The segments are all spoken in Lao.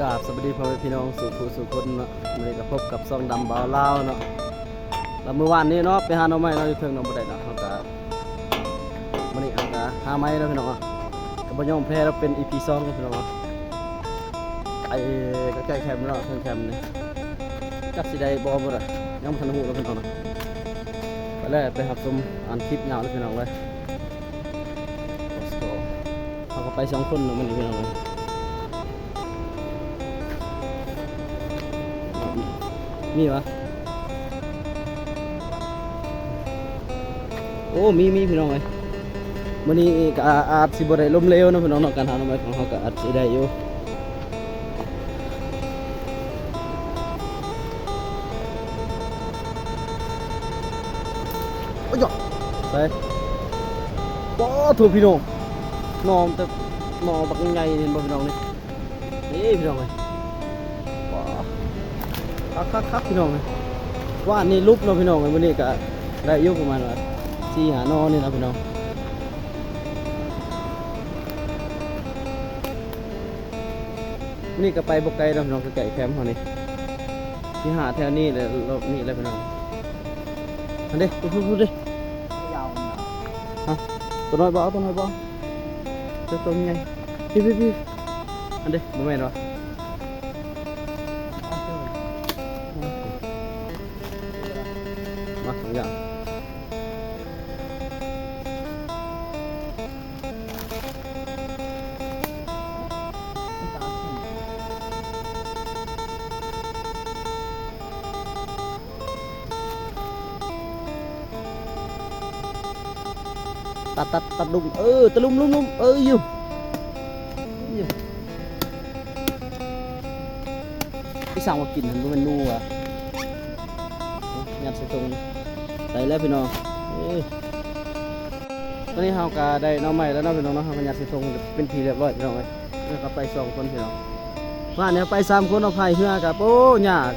ກາບສະບາຍດີພໍ່ແມ່ພີ່ນ້ອງສູ່ຜູ້ສູ່ຄົນເນາະ, ມື້ນີ້ກໍພົບກັບຊ່ອງດຳບ່າວລາວເນາະ. ແລ້ວມື້ວານນີ້ເນາະ ໄປຫາໜໍ່ໄມ້ເນາະ ຢູ່ເທິງເນາະ ບໍ່ໄດ້ເນາະ, ເຮົາກໍ ມື້ນີ້ເຮົາກໍຫາໃໝ່ເນາະພີ່ນ້ອງເນາະ, ກໍບໍ່ຍອມແພ້ເນາະ ເປັນອີພີສອງເນາະພີ່ນ້ອງເນາະ. ໄກ ກໍໃກ້ແຄມເນາະ ເທິງແຄມນີ້ ຈັກຊິໄດ້ບໍ່ ບໍ່ໄດ້ ຍັງບໍ່ທັນຮູ້ເນາະພີ່ນ້ອງເນາະ. ໄປແລ້ວ ໄປຮັບຊົມອັນຄລິບຍາວເລີຍພີ່ນ້ອງເອີຍ. ເຮົາກໍໄປສອງຄົນເນາະມື້ນີ້ພີ່ນ້ອງເອີຍ. ມີວະ? ໂອ້ ມີ ມີພີ່ນ້ອງເອີຍ. ມື້ນີ້ກໍອາດຊິບໍ່ໄດ້ລົ້ມເຫຼວເນາະພີ່ນ້ອງເນາະ, ການຫາໜໍ່ໄມ້ຂອງເຮົາກໍອາດຊິໄດ້ຢູ່. ໂອ້ຍ ໃສ່ ປາໂທ້ພີ່ນ້ອງ, ໜໍ່ແຕ່ ໜໍ່ບັກໃຫຍ່ ເຫັນບໍ່ພີ່ນ້ອງນີ້? ນີ້ພີ່ນ້ອງເອີຍ ປາ ຄັກໆໆ ພີ່ນ້ອງເອີຍ. ວານນີ້ຫຼຸບເນາະພີ່ນ້ອງເອີຍ, ມື້ນີ້ກໍໄດ້ຢູ່ປະມານວ່າສີ່ຫ້າໜໍ່ນີ້ນະພີ່ນ້ອງ. ນີ້ກໍໄປບໍ່ໄກດອກພີ່ນ້ອງ, ໃກ້ໆແຄມເຮົານີ້ ຊິຫາແຖວນີ້ແຫຼະ ລອບນີ້ແຫຼະພີ່ນ້ອງ. ອັນເດ້ ພຸ້ນໆ ເດ້ ຍາວນະ. ຮະ ຕົວນ້ອຍບໍ່ ເອົາຕົວນ້ອຍບໍ່ ເອົາຕົວໃຫຍ່. ພີ້ໆໆ ອັນເດ້ ບໍ່ແມ່ນຫວາ? ມາ ສອງຢ່າງ. ຕັດ ຕັດ ຕັດ ລຸມ ເອີ ຕະລຸມ ລຸມ ລຸມ ເອີ ຢູ່ ຢູ່. ອີ່ສັງວ່າກິນຫັ້ນ ບໍ່ແມ່ນໜູຫວາ? ຍັດໃສ່ຖົງ ໄດ້ແລ້ວພີ່ນ້ອງເອີຍ. ຕອນນີ້ເຮົາກໍໄດ້ໜໍ່ໄມ້ແລ້ວເນາະພີ່ນ້ອງເນາະ, ເຮົາກໍຍັດໃສ່ຖົງເປັນທີ່ຮຽບຮ້ອຍພີ່ນ້ອງເອີຍ. ເຮົາກໍໄປສອງຄົນພີ່ນ້ອງ, ວ່າແນວໄປສາມຄົນເນາະ ພາຍເຮືອກໍ ໂອ້ ຍາກ.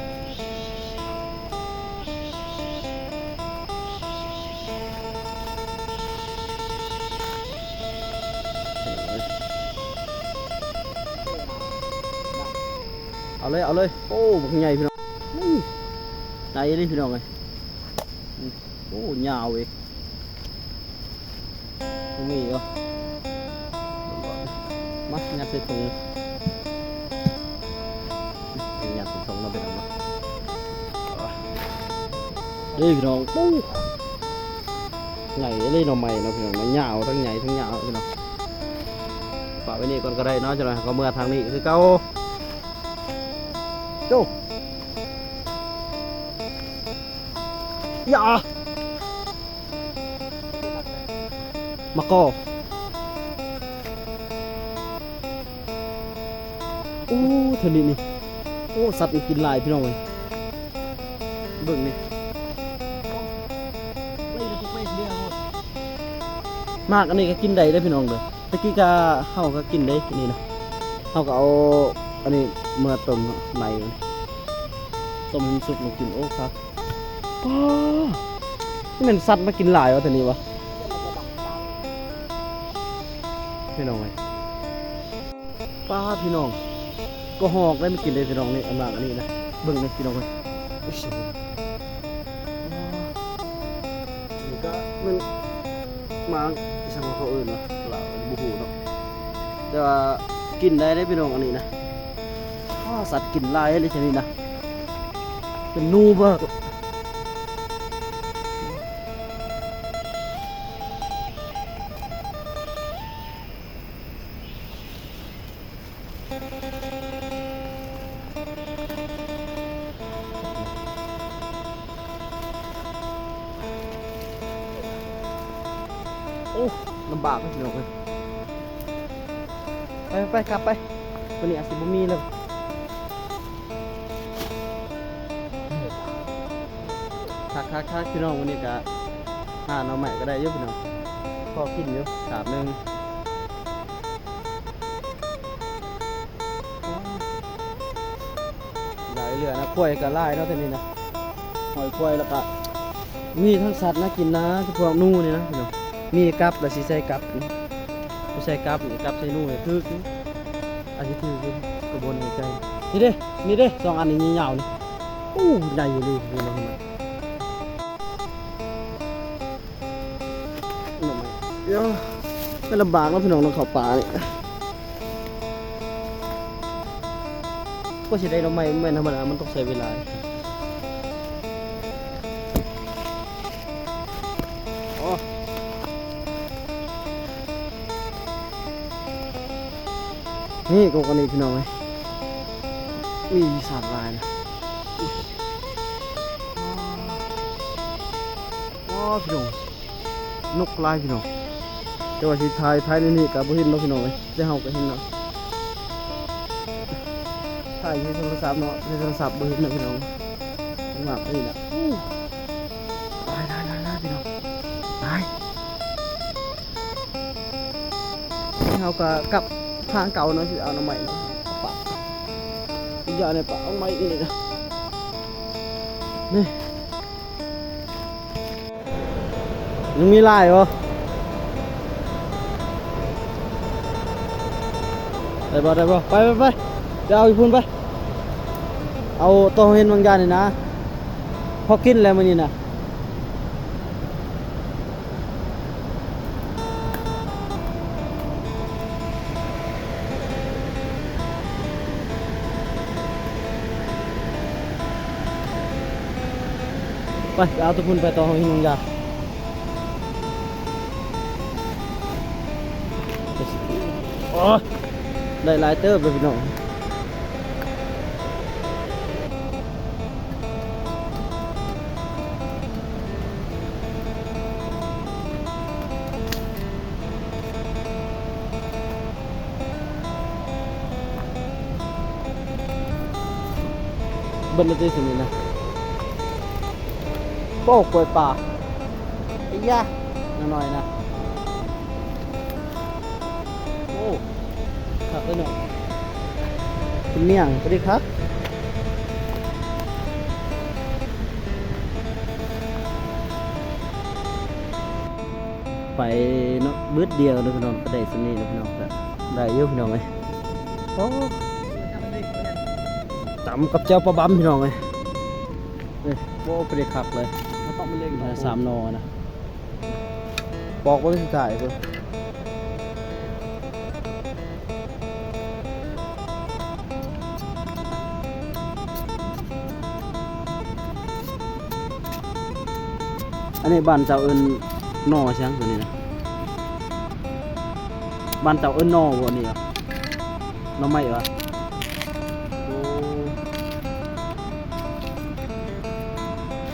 ເອົາເລີຍ ເອົາເລີຍ. ໂອ້ ບັກໃຫຍ່ພີ່ນ້ອງ, ນີ້ ໃຫຍ່ເລີຍພີ່ນ້ອງເອີຍ. ໂອ້ ຍາວເວີຍ. ມີຢູ່ ມາ ຍັດໃສ່ຖົງ ຍັດໃສ່ຖົງເນາະພີ່ນ້ອງເນາະ. ເດ້ພີ່ນ້ອງ ປູ້ ໃຫຍ່ເລີຍໜໍ່ໄມ້ເນາະພີ່ນ້ອງເນາະ, ຍາວ ທັງໃຫຍ່ທັງຍາວພີ່ນ້ອງ. ຝາກໄວ້ນີ້ກ່ອນກໍໄດ້ເນາະ, ຈັກໜ່ອຍເຮົາກໍເມືອທາງນີ້ຄືເກົ່າ. ໂຈ້ ຢ່າ ມາກໍ ໂອ້ ເທື່ອນີ້ນີ້ ໂອ້ ສັດມັນກິນຫຼາຍພີ່ນ້ອງເອີຍ. ເບິ່ງນີ້ ໝາກອັນນີ້ກໍກິນໄດ້ເດ້ພີ່ນ້ອງເດີ. ຕະກີ້ກະເຮົາກະກິນເດ້ ອັນນີ້ນະ, ເຮົາກະເອົາອັນນີ້ເມືອຕົ້ມໃໝ່ ຕົ້ມໃຫ້ມັນສຸກແລ້ວກິນ. ໂອ້ ຄັກ. ປ້າ ນີ້ແມ່ນສັດມາກິນຫຼາຍວະ ແຖວນີ້ວະ ພີ່ນ້ອງເອີຍ. ປ້າ ພີ່ນ້ອງ ກໍຮອກໄດ້ມາກິນເດ້ພີ່ນ້ອງ. ນີ້ ອັນໝາກອັນນີ້ນະ ເບິ່ງເດ້ພີ່ນ້ອງເອີຍ. ນີ້ກະແມ່ນໝາກ ອີ່ຫຍັງເຂົາເອີ້ນວະ ລາວບໍ່ຮູ້ເນາະ, ແຕ່ວ່າກິນໄດ້ເດ້ພີ່ນ້ອງ ອັນນີ້ນະ. ອ້າ ສັດກິນຫຼາຍເລີຍຊະນີ້ນະ ເປັນໜູເບີ. ໂອ້ ລຳບາກເດ້ພີ່ນ້ອງເອີຍ. ໄປ ໄປ ກັບໄປ ມື້ນີ້ອາດຊິບໍ່ມີແລ້ວ. ຄັກໆໆ ພີ່ນ້ອງ, ມື້ນີ້ກະຫາໜໍ່ໄມ້ກໍໄດ້ຢູ່ພີ່ນ້ອງ, ພໍກິນຢູ່ສາບໜຶ່ງ. ຫຼາຍເຫຼືອນະ, ຄວາຍກໍຫຼາຍເນາະ ແຖວນີ້ນະ, ຫອຍຄວາຍ ແລ້ວກະມີທັງສັດນະກິນນະ ຄືພວກໜູນີ້ນະພີ່ນ້ອງ. ມີກັບ ແລ້ວຊິໃສ່ກັບ, ບໍ່ໃສ່ກັບນີ້ ກັບໃສ່ໜູນີ້ຖືກຢູ່, ອາດຊິຖືກຢູ່ ກໍບໍ່ແນ່ໃຈ. ນີ້ເດ້ ນີ້ເດ້ ສອງອັນນີ້ຍາວໆນີ້. ໂອ້ ໃຫຍ່ອີ່ຫຼີ ນີ້ເນາະ ໜໍ່ໄມ້. ໂອ້ ມັນລຳບາກເນາະພີ່ນ້ອງເນາະ ເຂົ້າປ່ານີ້. ກວ່າຊິໄດ້ໜໍ່ໄມ້ແມ່ນທຳມະດາ ມັນຕ້ອງໃຊ້ເວລາ. ໂອ້ ນີ້ ກົກອັນນີ້ພີ່ນ້ອງເອີຍ ມີສາກຫຼາຍນະ. ອໍ ພີ່ນ້ອງ ນົກຫຼາຍພີ່ນ້ອງ. ແຕ່ວ່າຊິຖ່າຍພາຍໃນນີ້ກະບໍ່ເຫັນເນາະພີ່ນ້ອງເອີຍ ແຕ່ເຮົາກະເຫັນເນາະ. ຖ່າຍຢູ່ໃນໂທລະສັບເນາະ ໃນໂທລະສັບບໍ່ເຫັນເນາະພີ່ນ້ອງ. ງາມອີ່ຫຼີນະ. ໂອ້ ຫຼາຍໆໆໆ ພີ່ນ້ອງ ຫຼາຍ. ເຮົາກະກັບທາງເກົ່າເນາະ ຊິເອົາໜໍ່ໄມ້ເນາະ ປະ ຢ່າໄດ້ປະເອົາໄມ້ອີກນະ. ນີ້ ຍັງມີຫຼາຍບໍ່? ໄດ້ບໍ່ ໄດ້ບໍ່? ໄປ ໄປ ໄປ ໄປເອົາຢູ່ພຸ້ນໄປ. ເອົາໂຕເຫັນບາງຢ່າງນີ້ນະ ພໍກິນແລ້ວມື້ນີ້ນະ. ໄປ ໄປເອົາຕົວພຸ້ນໄປຕໍ່ ເຮົາຫິວນ້ຳຢາ. ໂອ້ຍ ໄດ້ຫຼາຍເຕີບເລີຍພີ່ນ້ອງ. ເບິ່ງໄດ້ຕິ ນີ້ນະ ໂອ້ ກ້ວຍປ່າ ໄອ້ຢາ ໜ້ອຍໆນະ. ໂອ້ ຄັກເລີຍເນາະ ເປັນໝ້ຽງພໍດີຄັກ. ໄປເນາະ ບຶດດຽວເນາະພີ່ນ້ອງ ກະໄດ້ສ່ຳນີ້ເນາະພີ່ນ້ອງ ກະໄດ້ຢູ່ພີ່ນ້ອງເອີຍ. ໂອ້ ຕຳກັບແຈ່ວປາບຳພີ່ນ້ອງເອີຍ. ເອີ ໂອ້ ພໍດີຄັກເລີຍ ສາມໜໍ່ນະ. ປອກບໍ່ໄດ້ ສຸດທ້າຍເບິ່ງ ອັນນີ້ບ້ານເຈົ້າເອີ້ນໜໍ່ຫຍັງຕົວນີ້ນະ? ບ້ານເຈົ້າເອີ້ນໜໍ່ບໍ່ນີ້ຫວາ? ໜໍ່ໄມ້ຫວາ?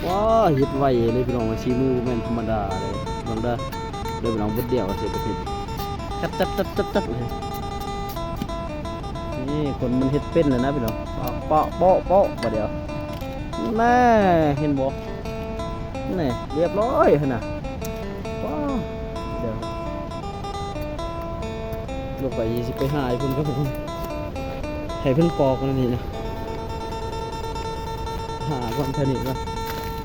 ໂອ້ ວ້າ ເຮັດໄວເລີຍພີ່ນ້ອງເອີຍ ສີມືບໍ່ແມ່ນທຳມະດາເລີຍ. ເບິ່ງເດີ ເດີພີ່ນ້ອງ ບຶດດຽວຊິໄປເຮັດ ຈັບ ຈັບ ຈັບ ຈັບ ຈັບ. ນີ້ຄົນມັນເຮັດເປັນແລ້ວນະພີ່ນ້ອງ ປະ ປະ ເປາະ ເປາະ ບາດດຽວ ແນ່ ເຫັນບໍ່? ແນ່ ລຽບຮ້ອຍຫັ້ນນະ. ວ້າ ດຽວ ລົງໄປຊິໄປຫາໃຫ້ເພິ່ນກ່ອນ ໃຫ້ເພິ່ນປອກອັນນີ້ນະ ຫາກ່ອນ ແຖວນີ້ກ່ອນ.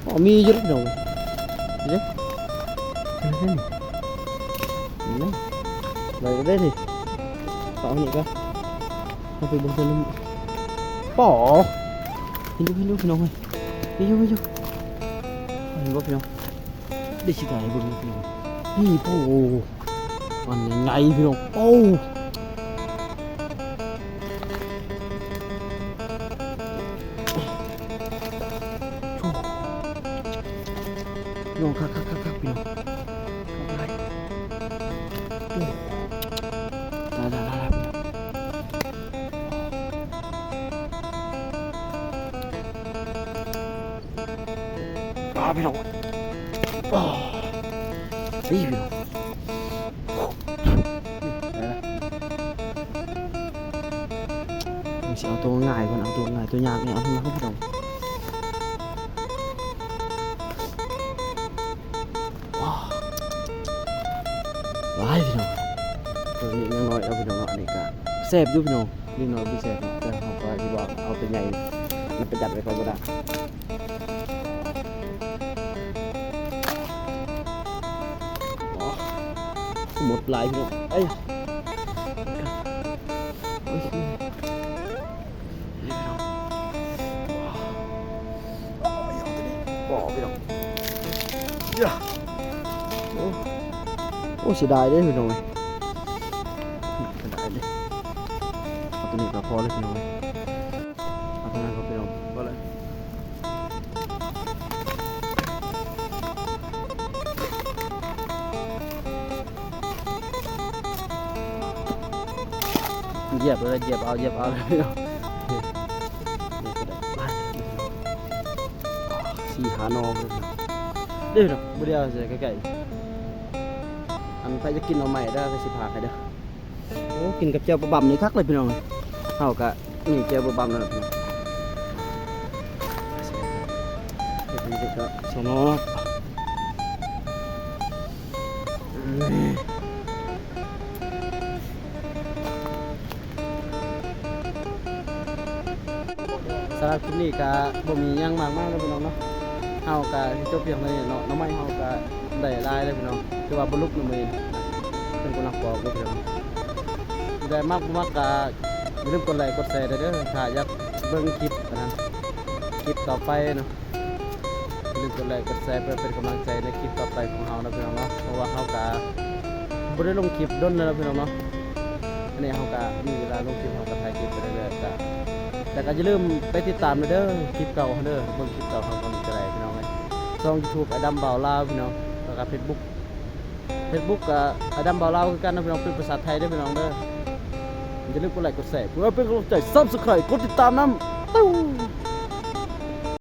ອໍ ມີຢູ່ເດ້ພີ່ນ້ອງ ນີ້ເດ້ ນີ້ເດ້ ນີ້ເດ້ ໄດ້ແລ້ວເດ້ນີ້. ເອົານີ້ກ່ອນ ເຮົາໄປເບິ່ງເທິງນັ້ນ ປອກ ເຫັນຢູ່ ເຫັນຢູ່ພີ່ນ້ອງເອີຍ ມີຢູ່ ມີຢູ່ ເຫັນບໍ່ພີ່ນ້ອງ? ເດຊິຖ່າຍໃຫ້ເບິ່ງພີ່ນ້ອງ ນີ້ ໂອ້ ອັນໃຫຍ່ໆ ພີ່ນ້ອງ ໂອ້ ພີ່ນ້ອງ ຄັກໆໆໆ ພີ່ນ້ອງ ຄັກຫຼາຍ ໂອ້ ຫຼາຍໆໆໆ ພີ່ນ້ອງ. ປາພີ່ນ້ອງ ປາ ນີ້ພີ່ນ້ອງ ໄດ້ລະ. ເຮົາຊິເອົາໂຕງ່າຍກ່ອນ ເອົາໂຕງ່າຍ ໂຕຍາກນີ້ເອົາທາງຫຼັງພີ່ນ້ອງ. ວ້າວ ຫຼາຍພີ່ນ້ອງ ໂຕນີ້ຍັງນ້ອຍເອົາພີ່ນ້ອງເນາະ. ອັນນີ້ກະແຊບຢູ່ພີ່ນ້ອງ ນິດໜ້ອຍບໍ່ແຊບເນາະ ແຕ່ເຮົາກະຊິວ່າເອົາໂຕໃຫຍ່ ມັນປະຢັດໄວ້ກ່ອນກໍໄດ້. ໝົດຫຼາຍພີ່ນ້ອງ ເອີຍ ໂອ້ຍ ນີ້ພີ່ນ້ອງ ອອກພີ່ນ້ອງ ເຢ້ຍ ໂອ້ ໂອ້ ເສຍດາຍເດ້ພີ່ນ້ອງເອີຍ ເສຍດາຍເດ້ ເອົາຕົວນີ້ກໍພໍແລ້ວພີ່ນ້ອງເອີຍ ເອົາຕົວນັ້ນກໍພີ່ນ້ອງ ພໍແລ້ວ. ຢຽບເລີຍ ຢຽບເອົາ ຢຽບເອົາເລີຍພີ່ນ້ອງ ສີ່ຫ້າໜໍ່ເລີຍ ເດ້ເນາະ ບໍ່ໄດ້ເອົາໃສ່ໃກ້ໆ ອັນໃຜຢາກກິນໜໍ່ໄມ້ເດີ ກໍຊິພາກໃຫ້ເດີ. ໂອ້ ກິນກັບແຈ່ວປາບຳນີ້ຄັກເລີຍພີ່ນ້ອງ ເຮົາກະນີ້ແຈ່ວປາບຳແລ້ວພີ່ນ້ອງ ເຮັດນີ້ກໍສອງໜໍ່ ສຳລັບຄລິບນີ້ກະບໍ່ມີຫຍັງມາກມາຍເນາະພີ່ນ້ອງເນາະ ເຮົາກະຊິຈົບພຽງເທົ່ານີ້ເນາະ ໜໍ່ໄມ້ເຮົາກະໄດ້ຫຼາຍແລ້ວພີ່ນ້ອງ ຖືວ່າບໍ່ຫຼຸກເນາະມື້ນີ້ ເພິ່ນກຳລັງປອກຢູ່ພີ່ນ້ອງ ໄດ້ມັກບໍ່ມັກກະຢ່າລືມກົດໄລກກົດແຊເດີ ຖ້າຢາກເບິ່ງຄລິບອັນນັ້ນ ຄລິບຕໍ່ໄປເນາະ ຢ່າລືມກົດໄລກົດແຊເພື່ອເປັນກຳລັງໃຈໃນຄລິບຕໍ່ໄປຂອງເຮົາເນາະພີ່ນ້ອງເນາະ ເພາະວ່າເຮົາກະບໍ່ໄດ້ລົງຄລິບດົນແລ້ວເນາະພີ່ນ້ອງເນາະ ອັນນີ້ເຮົາກະມີເວລາລົງຄລິບ ເຮົາກະຖ່າຍຄລິບໄປເລື້ອຍໆ ກະ ແຕ່ກະຢ່າລືມໄປຕິດຕາມເດີ ຄລິບເກົ່າເຮົາເດີ ເບິ່ງຄລິບເກົ່າເຮົາກ່ອນກໍໄດ້ພີ່ນ້ອງເອີຍ ຊ່ອງຢູທູບ ອ້າຍດຳບ່າວລາວພີ່ນ້ອງ ແລ້ວກະເຟສບຸກ ເຟສບຸກກະອ້າຍດຳບ່າວລາວຄືກັນເນາະພີ່ນ້ອງ ເປັນພາສາໄທເດີພີ່ນ້ອງເດີ ຢ່າລືມກົດໄລກົດແຊເພື່ອເປັນກຳລັງໃຈ ຊັບສະໄຄຣບ໌ ກົດຕິດຕາມນຳ ຕຸ້